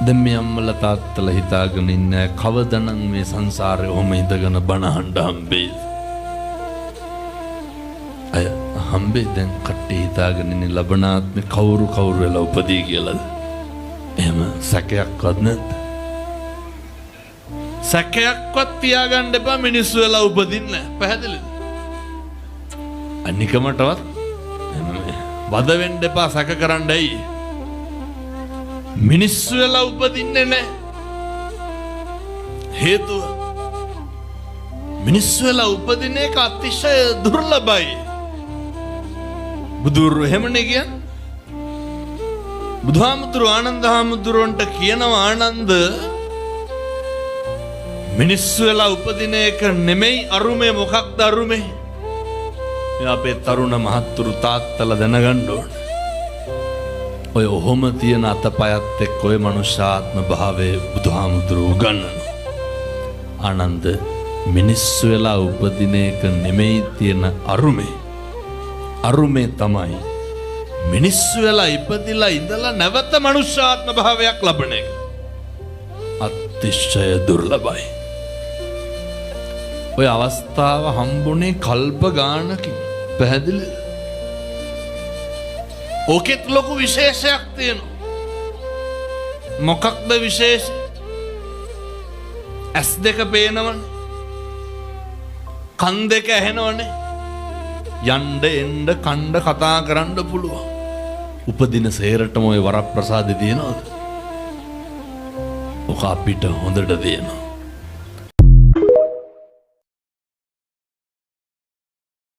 දැන් මේ අම්මලා තාත්තලා හිතාගෙන ඉන්නේ කවදනම් මේ සංසාරේ ඔහොම ඉඳගෙන බණ අහන්න හම්බෙයිද? අය හම්බෙයි. දැන් කට්ටිය හිතාගෙන ඉන්නේ ලබනාත්මේ කවුරු කවුරු වෙලා උපදී කියලාද? එහෙම සැකයක්වත් නැද්ද? සැකයක්වත් තියාගන්න එපා මිනිස්සු වෙලා උපදින්න. පැහැදිලිද? අනිකමටවත් වද වෙන්න එපා සැක කරන්න. ඇයි? මිනිස්සු වෙලා උපදින්නේ නැහැ. හේතුව මිනිස්සු වෙලා උපදින එක අතිශය දුර්ලභයි. බුදුරු එහෙමනේ කියන්නේ. බුදුහාමුදුරු ආනන්ද හාමුදුරුවන්ට කියනවා, ආනන්ද, මිනිස්සු වෙලා උපදින එක නෙමෙයි අරුමේ. මොකක්ද අරුමේ? මේ අපේ තරුණ මහත්තුරු තාත්තලා දැනගන්න ඕන. ඔය ඔහොම තියෙන අතපයත් එක්ක ඔය මනුෂ්‍යාත්ම භාවය බුදුහාමුදුරුවෝ උගන්වනවා. ආනන්ද, මිනිස්සු වෙලා උපදින එක නෙමෙයි තියෙන අරුමේ. අරුමේ තමයි මිනිස්සු වෙලා ඉපදිලා ඉඳලා නැවත මනුෂ්‍යාත්ම භාවයක් ලබන එක. අතිශය දුර්ලභයි. ඔය අවස්ථාව හම්බුනේ කල්ප ගානකින්. පැහැදිලිද? ඕකෙත් ලොකු විශේෂයක් තියෙනවා. මොකක්ද විශේෂය? ඇස් දෙක පේනවනේ. කන් දෙක ඇහෙනවනේ. යන්න එන්න කණ්ඩ කතා කරන්න පුළුවන්. උපදින සේරටම ඔය වරප්‍රසාද තියෙනවද? ඔක අපිට හොඳට තියෙනවා.